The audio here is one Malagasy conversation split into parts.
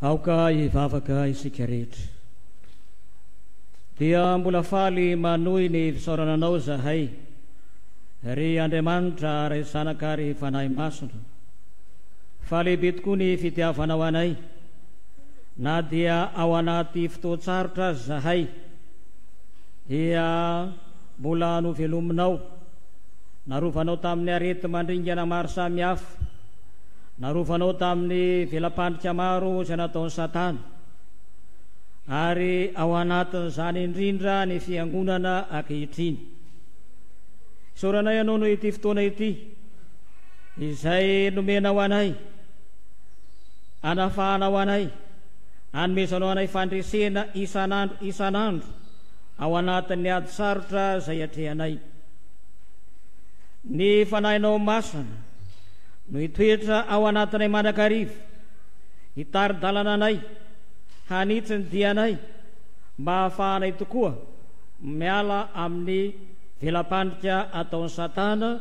Aoka hivavaka isika rehetra. Dia mbola faly manohy ny fisaorana Anao izahay, ry Andriamanitra, Ray Zanaka ary Fanahy Masina, fa lehibe tokoa ny fitiavanao anay, na dia ao anaty fotoan-tsarotra aza izahay, dia mbola novelominao, narovanao tamin'ny areti-mandringana maro samihafa, Narovanao tamin'ny vela-pandrika maro izay nataon'i Satana, ary ao anatin'izany indrindra ny Fiangonana ankehitriny. Isaoranay Anao noho ity fotoana ity izay nomenao anay, anafahanao anay, anomezanao anay fandresena isan'andro isan'andro ao anatin'ny ady sarotra izay atrehanay. Ny Fanahinao Masina no hitoetra ao anatinay mandrakariva, hitari-dalana anay, hanitsy ny dianay, mba hahafahanay tokoa miala amin'ny vela-pandrika ataon'i Satana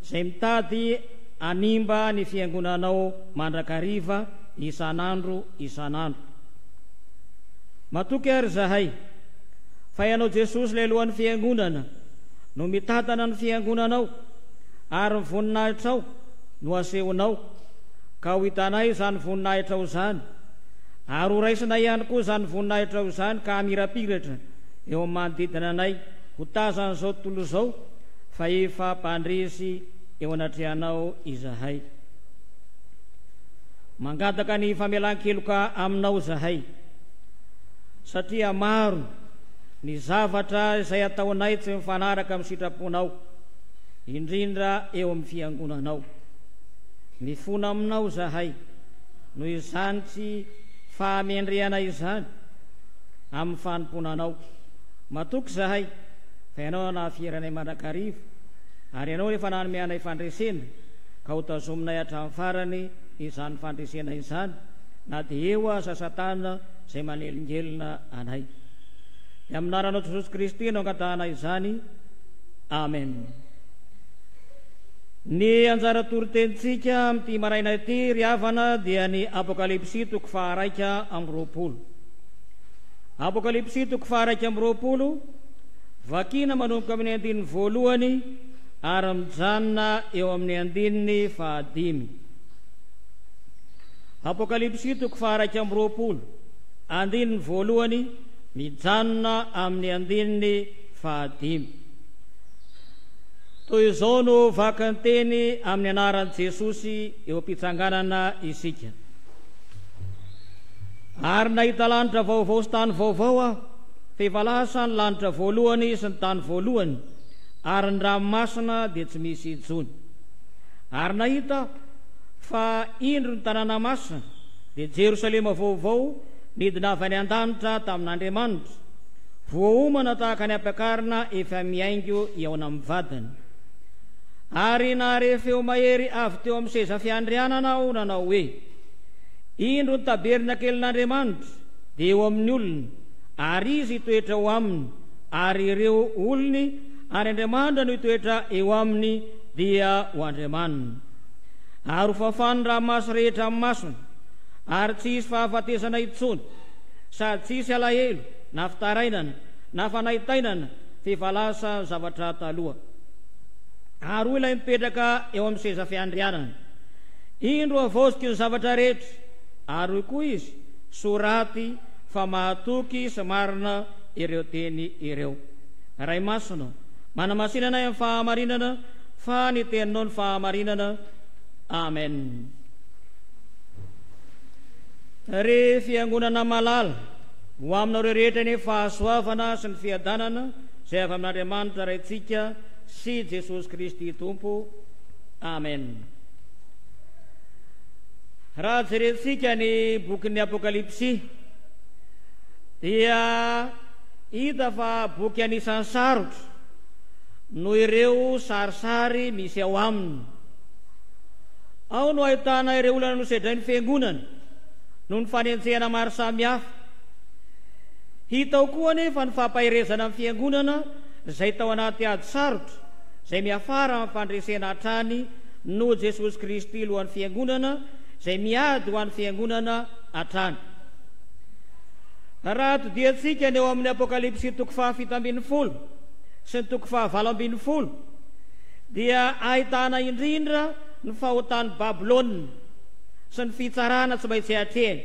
izay mitady hanimba ny Fiangonanao mandrakariva isan'andro isan'andro. Matoky àry izahay fa Ianao Jesosy ilay Lohan'ny Fiangonana no mitantana ny Fiangonanao, ary ny voninahitrao no asehonao, ka ho hitanay izany voninahitrao izany, ary ho raisinay ihany koa izany voninahitrao izany ka hamirapiratra eo amin'ny manodidina anay ho tazan'izao tontolo izao fa efa mpandresy eo anatrehanao izahay. Mangataka ny famelan-keloka aminao izahay, satria maro ny zavatra izay ataonay tsy mifanaraka amin'ny sitraponao. indrindra eo amin'ny fiangonanao. Mifona aminao izahay noho izany tsy fahamendrehana izany amin'ny fanompoana anao. Matoky izahay fa ianao no nahafiry anay mandrakariva ary ianao no efa nanome anay fandresena ka ho tazominay hatramin'ny farany izany fandresena izany na dia eo aza Satana izay manelingelina anay. Dia amin'ny anaranao Jesosy Kristy no angatahanay izany. Amen. Ny anjara toritenintsika amin'ity maraina ity ry havana dia ny Apokalypsy toko faha-21. Apokalypsy toko faha-21, vakina manomboka amin'ny andininy voalohany ary mijanona eo amin'ny andininy fahadimy. Apokalypsy toko faha-21, andininy voalohany mijanona amin'ny andininy fahadimy. Toy izao no vakin-teny amin'ny anaran'i Jesosy eo am-pitsanganana isika. Ary nahita lanitra vaovao sy tany vaovao aho, fa efa lasa ny lanitra voalohany sy ny tany voalohany, ary ny ranomasina dia tsy misy intsony. Ary nahita aho fa indro ny tanàna masina, dia Jerosalema vaovao, nidina avy any an-danitra tamin'Andriamanitra, Voaomana tahaka ny ampiakarina efa mihaingo hihaona amin'ny vadiny. Ary nahare feo mahery avy teo amin'ny seza fiandrianana aho nanao hoe, Indro ny tabernakelin'Andriamanitra dia eo amin'ny olony, ary Izy hitoetra eo aminy, ary ireo olony, ary Andriamanitra no hitoetra eo aminy, dia ho Andriamaniny. Ary hofafany ny ranomaso rehetra amin'ny masony, ary tsy hisy fahafatesana intsony, sady tsy hisy alahelo, na fitarainana, na fanaintainana, f'efa lasa ny zavatra taloha. Ary hoy ilay mipetraka eo amin'ny seza fiandrianana, Indro havaoziko ny zavatra rehetra. Ary hoy koa izy, Soraty fa mahatoky sy marina ireo teny ireo. Ray Masina, manamasina anay amin'ny fahamarinana, fa ny teninao ny fahamarinana. Amen. Ry Fiangonana malala, ho aminareo rehetra anie fahasoavana sy ny fiadanana izay avy amin'Andriamanitra Raintsika sy Jesosy Kristy Tompo. Amen. Raha jerentsika ny bokin'ny Apokalypsy dia hita fa boky anisan'ny sarotra noho ireo sarisary misy ao aminy. Ao no ahitana ireo olana nosedrain'ny Fiangonana noho ny fanenjehana maro samihafa. Hita ao koa anefa ny fampaherezana ny Fiangonana izay tao anaty ady sarotra izay miafara amin'ny fandresena hatrany noho Jesosy Kristy Lohan'ny Fiangonana izay miady ho an'ny Fiangonana hatrany. Raha todiantsika ny ao amin'ny Apokalypsy toko faha-17 sy ny toko faha-18 dia ahitana indrindra ny fahotan'i Babylona sy ny fitsarana tsy maintsy atrehiny.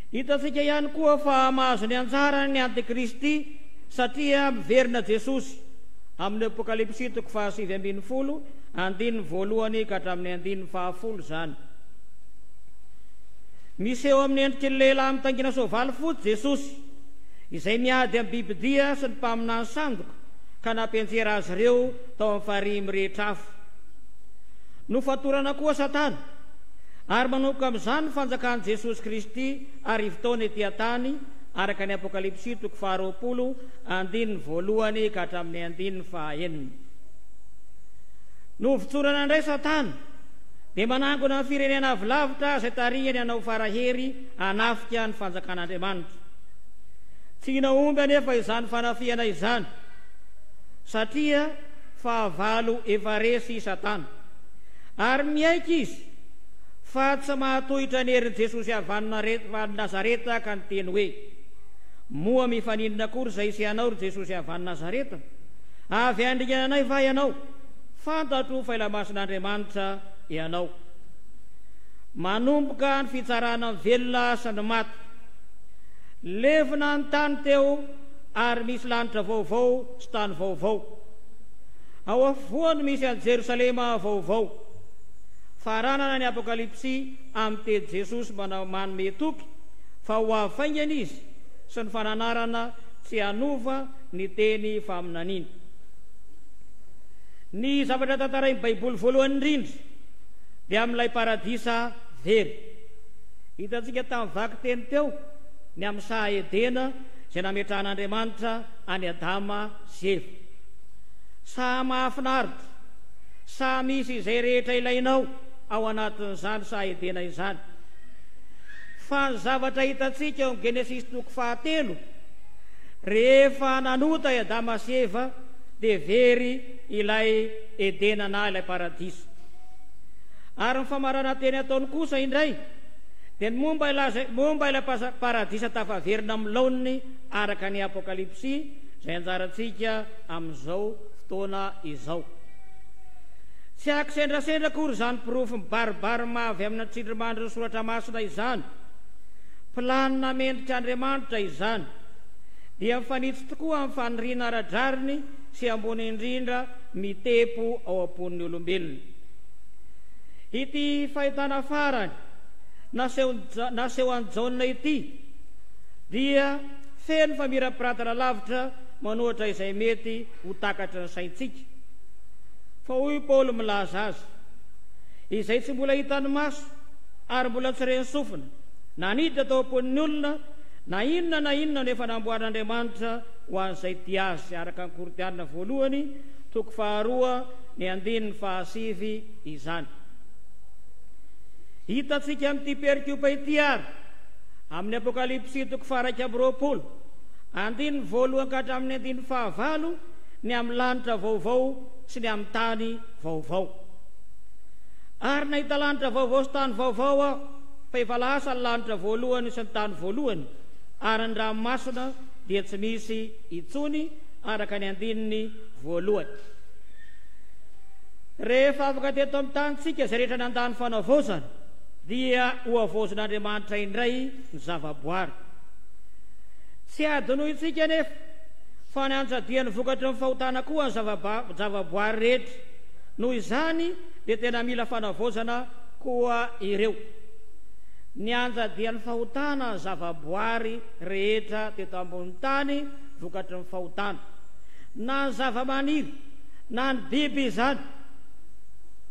Hitantsika ihany koa fa mahazo ny anjarany ny Antikristy satria miverina Jesosy amin'ny Apokalypsy toko faha-19 andininy voalohany ka hatramin'ny andininy fahafolo izany. Miseho amin'ny endriky ny lehilahy mitaingina soavaly fotsy Jesosy, izay miady amin'ny bibidia sy ny mpaminany sandoka ka nampianjera azy ireo tao amin'ny farihy mirehitra afo. Nofatorana koa Satana, ary manomboka amin'izany ny fanjakan'i Jesosy Kristy arivotaona ety an-tany, araka ny Apokalypsy toko faharoapolo andininy voalohany ka hatramin'ny andininy fahaenina. Novotsorana indray Satana. Dia manangona ny firenena avy lavitra izay tarihiny hanao fara-hery hanafika ny fanjakan'Andriamanitra. Tsy nahomby anefa izany fanafihana izany, satria fahavalo efa resy i Satana. Ary miaiky izy fa tsy mahatohitra ny herin'i Jesosy avy any Nazareta ka niteny hoe, Moa mifaninona akory izay sy ianao, ry Jesosy avy any Nazareta? Avy handringana anay va ianao? Fantatro fa ilay Masin'Andriamanitra ianao. Manomboka ny fitsarana ny velona sy ny maty. Levona ny tany teo ary misy lanitra vaovao sy tany vaovao. Ao afovoany misy an'i Jerosalema vaovao. Faranana ny Apokalypsy amin'ny teny Jesosy manao manome toky fa ho avy faingana Izy sy ny fananarana tsy hanova ny teny faminaniana. Ny zavatra tantarain'ny Baiboly voalohany indrindra dia amin'ilay paradisa very. Hitantsika tamin'ny vakiteny teo ny amin'ny saha Edena izay nametrahan'Andriamanitra an'i Adama sy Eva. Saha mahafinaritra, saha misy izay rehetra ilainao ao anatin'izany saha Edena izany. Fa ny zavatra hitantsika ao amin'ny Genesisy toko fahatelo, rehefa nanota i Adama sy Eva, dia very ilay Edena na ilay Paradisa. Ary ny famaranan-teny ataony kosa indray dia ny momba ilay momba ilay Paradisa tafaverina amin'ny laoniny araka ny Apokalypsy izay anjarantsika amin'izao fotoana izao. Tsy akisendrasendra akory izany porofo mibaribary maha avy amina tsindrimandrin'ny Soratra Masina izany. Planina mendrik'Andriamanitra izany. Dia mifanitsy tokoa amin'ny faniriana ara-drariny sy ambony indrindra mitepo ao am-pon'ny olombelona. Ity fahitana farany naseho an'i Jaona ity dia feno famirapiratana lavitra manoatra izay mety ho takatry ny saintsika. Fa hoy Paoly milaza azy, Izay tsy mbola hitan'ny maso ary mbola tsy ren'ny sofina, na niditra tao am-pon'ny olona, Na inona na inona no efa namboarin'Andriamanitra ho an'izay tia Azy, araka ny Korintiana voalohany, toko faharoa, ny andininy fahasivy izany. Hitantsika amin'ity perikopa ity àry, amin'ny Apokalypsy toko faha-21, andininy voalohany ka hatramin'ny andininy fahavalo, ny amin'ny lanitra vaovao sy ny amin'ny tany vaovao. Ary nahita lanitra vaovao sy tany vaovao aho. Fa efa lasa ny lanitra voalohany sy ny tany voalohany, ary ny ranomasina dia tsy misy intsony, araka ny andininy voalohany. Rehefa afaka teto amin'ny tanintsika izay rehetra nandà ny fanavaozana, dia hohavaozin'Andriamanitra indray ny zavaboary. Tsy hadinointsika anefa fa nianjadian'ny vokatry ny fahotana koa ny zavaboary rehetra. Noho izany dia tena mila fanavaozana koa ireo. Nianjadian'ny fahotana ny zavaboary rehetra teto ambonin'ny tany vokatry ny fahotana. Na ny zavamaniry na ny biby izany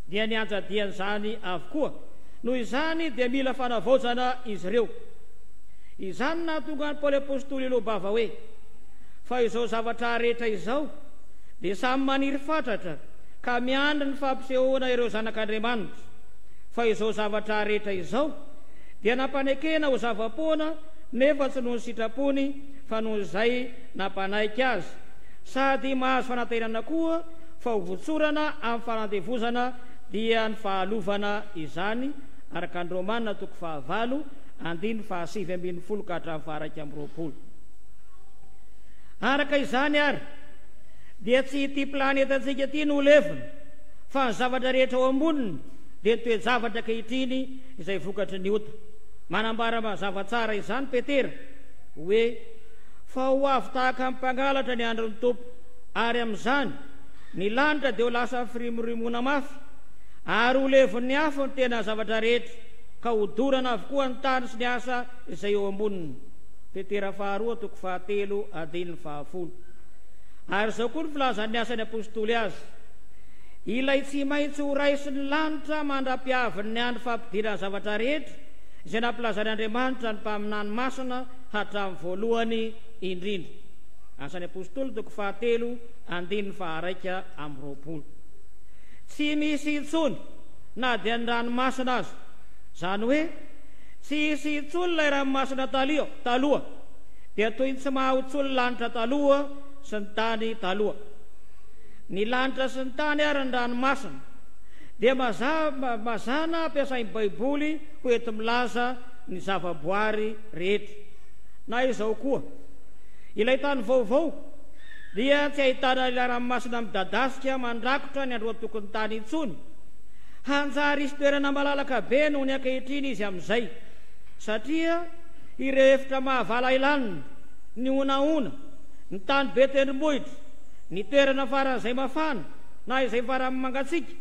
dia nianjadian'izany avokoa. Noho izany dia mila fanavaozana izy ireo. Izany no nahatonga an'i Paoly Apostoly hiloa-bava hoe, Fa izao zavatra rehetra izao dia samy maniry fatratra ka miandry ny fampisehoana ireo zanak'Andriamanitra, fa izao zavatra rehetra izao dia nampanekena ho zava-poana nefa tsy noho ny sitrapony fa noho izay nampanaiky azy, sady mahazo fanantenana koa fa ho votsorana amin'ny fanandevozana dia ny fahalovana izany, araka ny Romana toko fahavalo andininy faha-19 ka hatramin'ny faha-21. Araka izany àry, dia tsy ity planetantsika ity no ho levona, fa ny zavatra rehetra ao amboniny dia ny toe-javatra ankehitriny izay vokatry ny ota. Manambara mazava tsara izany Petera, hoe, Fa ho avy tahaka ny mpangalatra ny andron'ny Tompo, ary amin'izany, ny lanitra dia ho lasa firimorimoana mafy, ary ho levon'ny afo ny tena zavatra rehetra, ka hodorana avokoa ny tany sy ny asa izay eo amboniny. Petera faharoa toko fahatelo andininy fahafolo. Ary izao koa ny filazan'ny Asan'ny Apostoly azy, Ilay tsy maintsy ho raisin'ny lanitra mandra-piavin'ny andro fampidirana zavatra rehetra izay nampilazan'Andriamanitra ny mpaminany masina hatramin'ny voalohany indrindra. Asan'ny Apostoly toko fahatelo andininy faha-21. Tsy misy intsony na dia ny ranomasina aza. Izany hoe, tsy hisy intsony ilay ranomasina taloha, dia toy ny tsy maha intsony lanitra taloha sy ny tany taloha. Ny lanitra sy ny tany ary ny ranomasina dia mazàna ampiasain'ny Baiboly ho enti-milaza ny zavaboary rehetra. Na izao koa, ilay tany vaovao dia tsy ahitana ilay ranomasina midadasika mandrakotra ny androatokon'ny tany intsony. Hanjary hisy toerana malalaka be noho ny ankehitriny izy amin'izay, satria ireo efitra mahavalahilanina, ny honahona, ny tany be tendrombohitra, ny toerana faran'izay mafana na izay faran'ny mangatsiaka,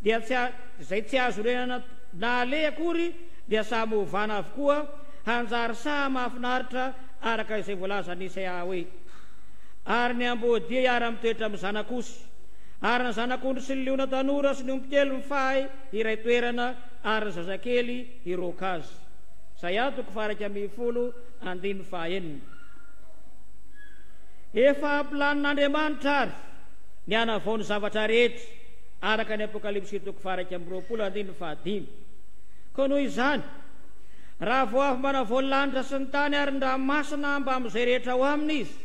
dia tsy izay tsy azo iorenana na aleha akory dia samy hovana avokoa hanjary saha mahafinaritra araka izay voalazan'i Isaia hoe, Ary ny amboadia hiara-mitoetra amin'ny zanak'osy, ary ny zanak'ondry sy ny liona tanora sy ny ompikely mifahy hiray toerana, ary ny zazakely hiroaka azy. Isaia toko faha-11 andininy faha-6. Efa ampilanin'Andriamanitra àry ny hanavao ny zavatra rehetra, araka ny Apokalypsy toko faha-21 andininy fahadimy. Koa noho izany, raha vao avy manavao ny lanitra sy ny tany ary ny ranomasina mbamin'izay rehetra ao aminy Izy,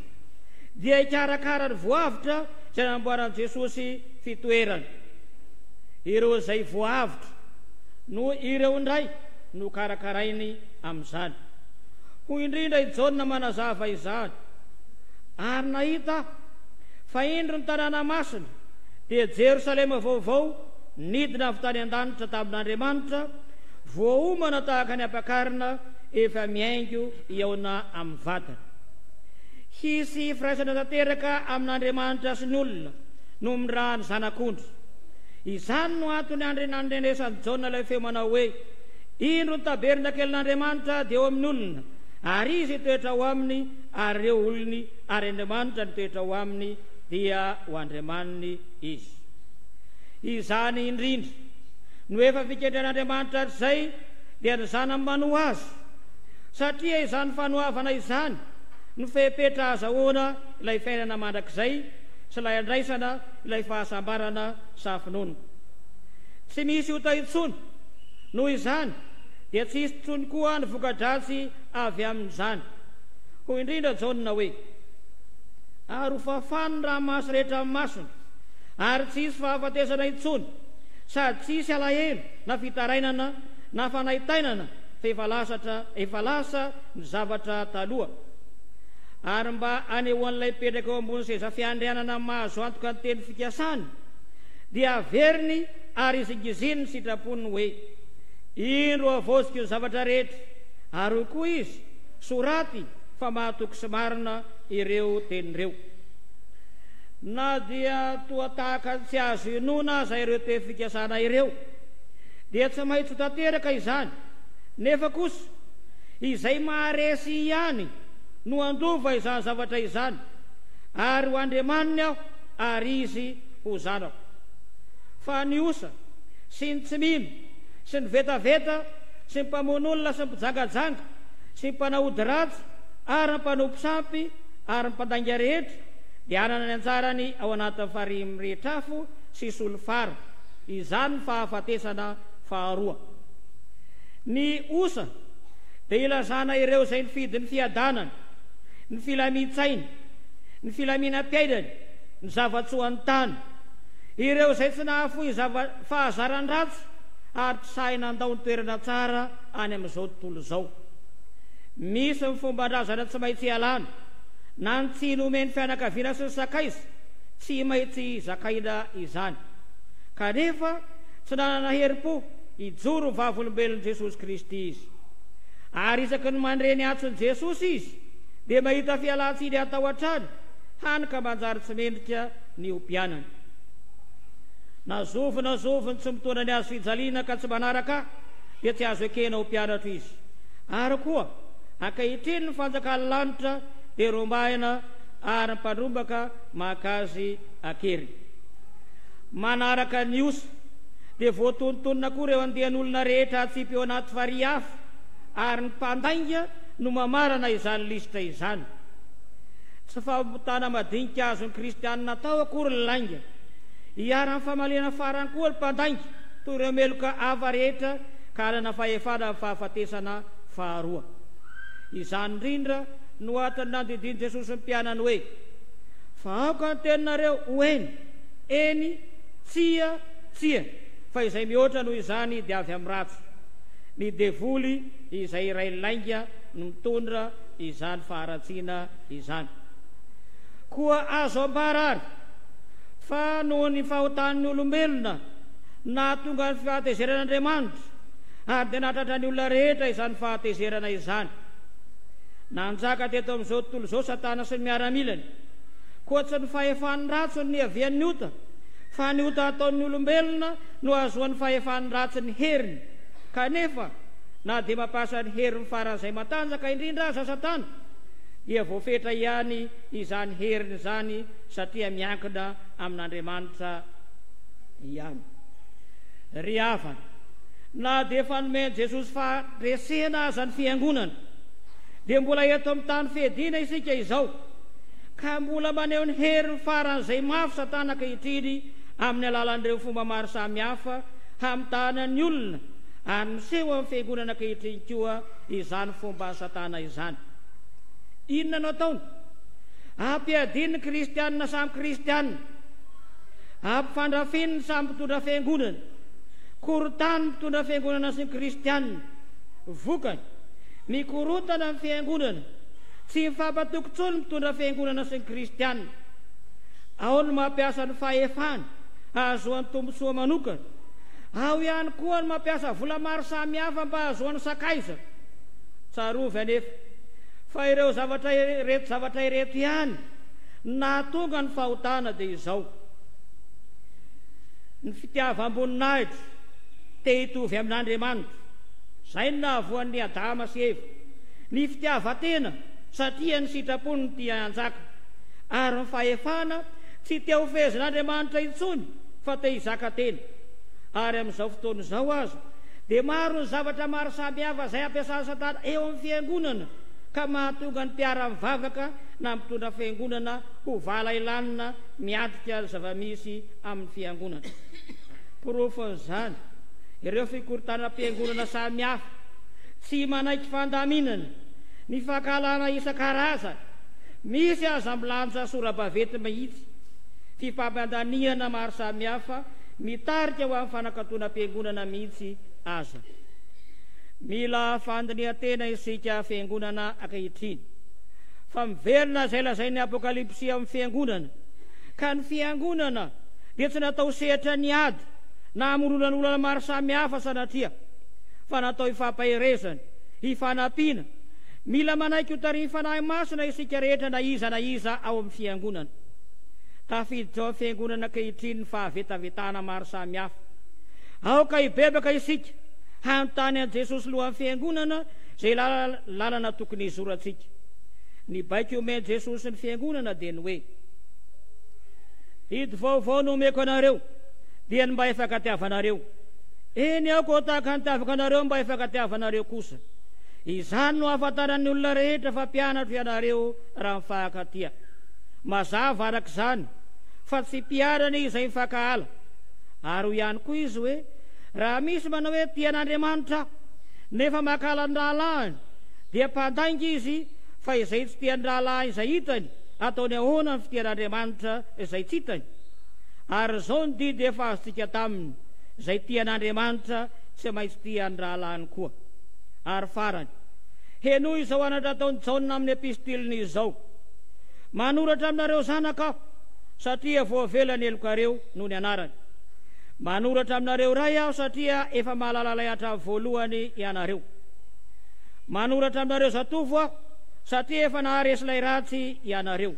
dia hikarakara ny voavotra izay nanamboaran'i Jesosy fitoerana. Ireo izay voavotra no ireo indray no karakarainy amin'izany. Hoy indrindra i Jaona manazava izany, Ary nahita aho, fa indro ny tanàna masina, dia Jerosalema vaovao, nidina avy tany an-danitra tamin'Andriamanitra, voaomana tahaka ny ampakarina efa mihaingo hihaona amin'ny vadiny. Hisy firaisana tanteraka amin'Andriamanitra sy ny olona no mirà ny Zanak'ondry. Izany no antony nandrenesan'i Jaona ilay feo manao hoe, Indro ny tabernakelin'Andriamanitra dia eo amin'ny olona, ary Izy hitoetra ao aminy, ary ireo olony, ary Andriamanitra nitoetra ao aminy, dia ho Andriamaniny Izy. Izany indrindra no efa fikendren'Andriamanitra hatrizay, dia ny Zanany manoa Azy, satria izany fanoavana izany no fepetra ahazahoana ilay fiainana mandrakizay sy ilay andraisana ilay fahasambarana safonono. Tsy misy ota intsony, noho izany, dia tsy hisy intsony koa ny voka-dratsy avy amin'izany. Hoy indrindra Jaona hoe, Ary ho fafany ny ranomaso rehetra amin'ny masony, ary tsy hisy fahafatesana intsony, sady tsy hisy alahelo na fitarainana na fanaintainana, fa efa lasatra, efa lasa ny zavatra taloha. Ary mba hanehoan'ilay mipetraka eo ambony seza fiandrianana mahazo antoka ny teny fikasany, dia averiny ary izingiziny ny sitrapony hoe, Indro havaoziko ny zavatra rehetra, ary hoy koa izy, Soraty fa mahatoky sy marina ireo teny ireo. Na dia toa tahaka ny tsy azo inoana aza ireo teny fikasana ireo, dia tsy maintsy ho tanteraka izany. Nefa kosa, izay maharesy ihany no handova izany zavatra izany, ary ho Andriamaniny aho, ary izy ho zanako. Fa ny osa, sy ny tsy mino, sy ny vetaveta, sy ny mpamono olona sy ny mpijangajanga, sy ny mpanao ody ratsy, ary ny mpanompo sampy, ary ny mpandainga rehetra, dia hanana ny anjarany ao anatin'ny farihy mirehitra afo sy solifara. Izany ny fahafatesana faharoa. Ny osa dia ilazana ireo izay nifidy ny fiadanana, ny filamin-tsaina, ny filaminam-piainana, ny zava-tsoan'ny tany. Ireo izay tsy nahafoy zava-fahazaran-dratsy ary tsy sahy nandao ny toerana tsara any amin'izao tontolo izao. Misy ny fomban-drazana tsy maintsy ialana, na ny tsiny omen'ny fianakaviana sy ny sakaiza, tsy maintsy zakaina izany. Kanefa tsy nanana herim-po hijoro ho vavolombelon'i Jesosy Kristy izy. Ary isaky ny mandre ny antson'i Jesosy izy, dia mahita fialan-tsiny hatao hatrany, hany ka manjary tsy mendrika ny ho mpianany. Na zovy na zovy ny tsy mitondra ny hazo fijaliana ka tsy manaraka Ahy, dia tsy azo ekena ho mpianatro izy. Ary koa, ankehitriny ny fanjakan'ny lanitra dia rombahina ary ny mpandrombaka maka azy an-keriny. Manaraka ny osa, dia voatonontonona koa ireo andian'olona rehetra atsipy eo anaty farihy afo, ary ny mpandainga no mamarana izany lisitra izany. Tsy fahotana madinika azon'ny kristianina atao akory ny lainga. Iharan'ny famaliana farany koa ny mpandainga, toy ireo meloka hafa rehetra ka hanana fahefana amin'ny fahafatesana faharoa. Izany indrindra no antony nandidian'i Jesosy ny mpianany hoe, Fa aoka ny teninareo ho eny, eny, tsia, tsia, fa izay mihoatra noho izany dia avy amin'ny ratsy. Ny devoly izay iray lainga no mitondra izany faharatsiana izany. Koa azo ambara àry fa noho ny fahotan'ny olombelona nahatonga ny fahatezeran'Andriamanitra, ary dia nahatratra ny olona rehetra izany fahatezerana izany. Nanjaka teto amin'izao tontolo izao Satana sy ny miaramilany. Koa tsy ny fahefan'ny ratsy no niavian'ny ota, fa ny ota ataon'ny olombelona no ahazoan'ny fahefan'ny ratsy ny heriny. Kanefa, na dia mampiasa ny heriny faran'izay matanjaka indrindra aza Satana, dia voafetra ihany izany heriny izany satria miankina amin'Andriamanitra ihany. Ry havana, na dia efa nomen'i Jesosy faharesena aza ny Fiangonana, dia mbola eto amin'ny tany fiadiana isika izao, ka mbola maneho ny heriny faran'izay mafy Satana ankehitriny amin'ny alalan'ireo fomba maro samihafa hamitahana ny olona, ary miseho amin'ny Fiangonana ankehitriny koa izany fomban'i Satana izany. Inona no ataony? Ampiadiany ny kristianina samy kristianina. Ampifandrafiny ny samy mpitondra fiangonana. Korontany ny mpitondra fiangonana sy ny kristianina. Vokany, mikorontana ny fiangonana. Tsy mifampatoky intsony ny mpitondra fiangonana sy ny kristianina. Ao ny mampiasa ny fahefany hahazoany tombontsoa manokana. Ao ihany koa ny mampiasa vola maro samihafa mba hahazoany sakaiza. Tsarovy anefa fa ireo zavatra ireto zavatra ireto ihany no nahatonga ny fahotana dia izao, ny fitiavam-boninahitra te hitovy amin'Andriamanitra, izay no nahavoan'i Adama sy Eva, ny fitiavan-tena satria ny sitrapony no tia hanjaka, ary ny fahefana tsy te ho fehezin'Andriamanitra intsony fa te hizaka tena. Ary amin'izao fotoana izao aza dia maro ny zavatra maro samihafa izay ampiasan'i Satana eo amin'ny fiangonana ka mahatonga ny mpiara-mivavaka na mpitondra fiangonana ho valailanina miatrika ny zava-misy amin'ny fiangonana. Porofon'izany ireo fikorontanam-piangonana samihafa, tsy manaiky fandaminana, ny fankahalana isan-karazany, misy aza milanja sora-baventy mihitsy, fifampandaniana maro samihafa mitarika ho amin'ny fanakatonam-piangonana mihitsy aza. Mila fandinihan-tena isika fiangonana ankehitriny, fa miverina izay lazain'ny Apokalypsy amin'ny fiangonana, ka ny fiangonana dia tsy natao sehatra ny ady na hamoronana olana maro samihafa sanatria, fa natao hifampaherezana, hifanampiana. Mila manaiky ho tarihin'ny Fanahy Masina isika rehetra na iza na iza ao amin'ny fiangonana. Tafiditra ao amin'ny fiangonana ankehitriny ny fahavetavetana maro samihafa. Aoka hibebaka isika, hanontany an'i Jesosy Lohan'ny Fiangonana izay lalana tokony hizorantsika. Ny baiko omen'i Jesosy ny Fiangonana dia ny hoe, Didy vaovao no omeko anareo, dia ny mba hifankatiavanareo. Eny, aoka ho tahaka ny nitiavako anareo mba hifankatiavanareo kosa. Izany no hahafantaran'ny olona rehetra fa mpianatro ianareo raha mifankatia. Mazava araka izany fa tsy mpianany izay mifankahala. Ary hoy ihany koa izy hoe, Raha misy manao hoe tia an'Andriamanitra aho, nefa mankahala ny rahalahiny, dia mpandainga izy, fa izay tsy tia ny rahalahiny izay hitany, ataony ahoana ny fitia an'Andriamanitra izay tsy hitany? Ary izao ny didy efa azontsika taminy, Izay tia an'Andriamanitra tsy maintsy tia ny rahalahiny koa. Ary farany, Henoy izao anatra ataon'i Jaona amin'ny epistiliny izao, Manoratra aminareo zanaka aho, satria voavela ny helokareo noho ny anarany. Manoratra aminareo ray aho, satria efa mahalala ilay hatramin'ny voalohany ianareo. Manoratra aminareo zatovo aho, satria efa naharesy ilay ratsy ianareo.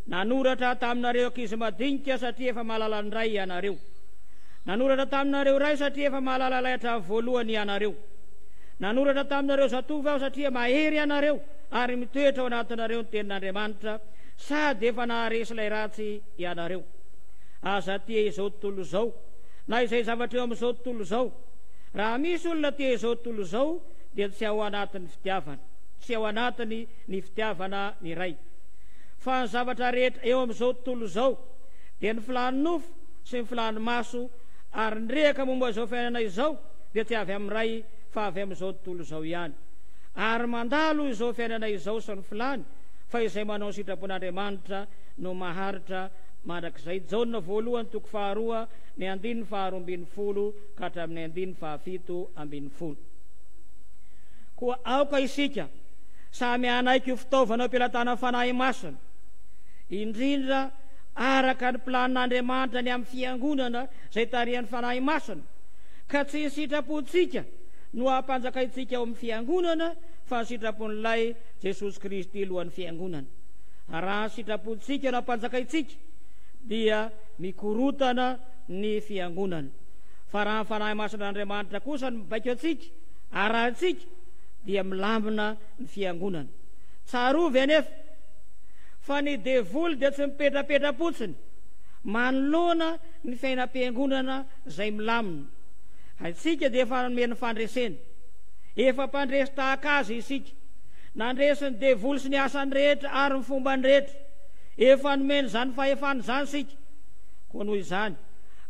Nanoratra taminareo ankizy madinika, satria efa mahalala ny Ray ianareo. Nanoratra taminareo ray, satria efa mahalala ilay hatramin'ny voalohany ianareo. Nanoratra taminareo zatovo aho satria mahery ianareo ary mitoetra ao anatinareo ny tenin'Andriamanitra, sady efa naharesy ilay ratsy ianareo. Aza tia izao tontolo izao, na izay zavatra eo amin'izao tontolo izao. Raha misy olona tia izao tontolo izao, dia tsy ao anatin'ny fitiavana, tsy ao anatiny ny fitiavana ny Ray. Fa ny zavatra rehetra eo amin'izao tontolo izao, dia ny filàn'ny nofo sy ny filàn'ny maso ary ny rehaka momba izao fiainana izao, dia tsy avy amin'ny Ray fa avy amin'izao tontolo izao ihany. Ary mandalo izao fiainana izao sy ny filàny, fa izay manao ny sitrapon'Andriamanitra no maharitra mandrakizay. Jaona voalohany toko faharoa ny andininy faharoambinifolo ka hatramin'ny andininy fahafito ambinifolo. Koa aoka isika samy hanaiky ho fitaovana eo am-pelatanan'ny Fanahy Masina, indrindra araka ny planin'Andriamanitra ny amin'ny Fiangonana izay tarihan'ny Fanahy Masina, Ka tsy ny sitrapontsika no hampanjakaintsika ao amin'ny Fiangonana fa ny sitrapon'ilay Jesosy Kristy Lohan'ny Fiangonana. Raha ny sitrapontsika no hampanjakaintsika dia mikorotana ny Fiangonana. Fa raha ny Fanahy Masin'Andriamanitra kosa no mibaiko antsika, arahintsika, dia milamina ny Fiangonana. Tsarovy anefa fa ny devoly dia tsy mipetrapetra-potsiny manoloana ny fiainam-piangonana izay milamina. Isika dia efa nomeny fandresena. Efa mpandresy tahaka Azy isika. Nandresy ny devoly sy ny asany rehetra ary ny fombany rehetra. Efa nomeny izany fahefana izany isika. Koa noho izany,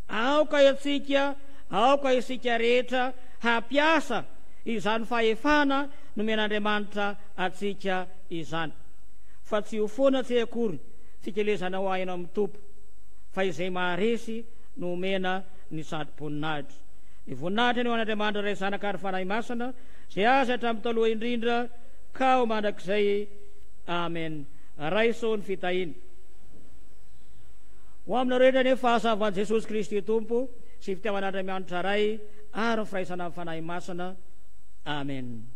aoka isika, aoka isika rehetra hampiasa izany fahefana nomen'Andriamanitra antsika izany. Fa tsy ho foana tsy akory fikelezana ho aina amin'ny Tompo, fa izay maharesy no omena ny satroboninahitra. Ny voninahitra anie ho an'Andriamanitra Ray Zanaka ary Fanahy Masina, izay azy hatramin'ny taloha indrindra ka ho mandrakizay. Amen. Raiso ny fitahiana. Ho aminareo rehetra anie fahasavan'i Jesosy Kristy Tompo sy fitiavan'Andriamanitra Ray ary ny firaisana amin'ny Fanahy Masina. Amen.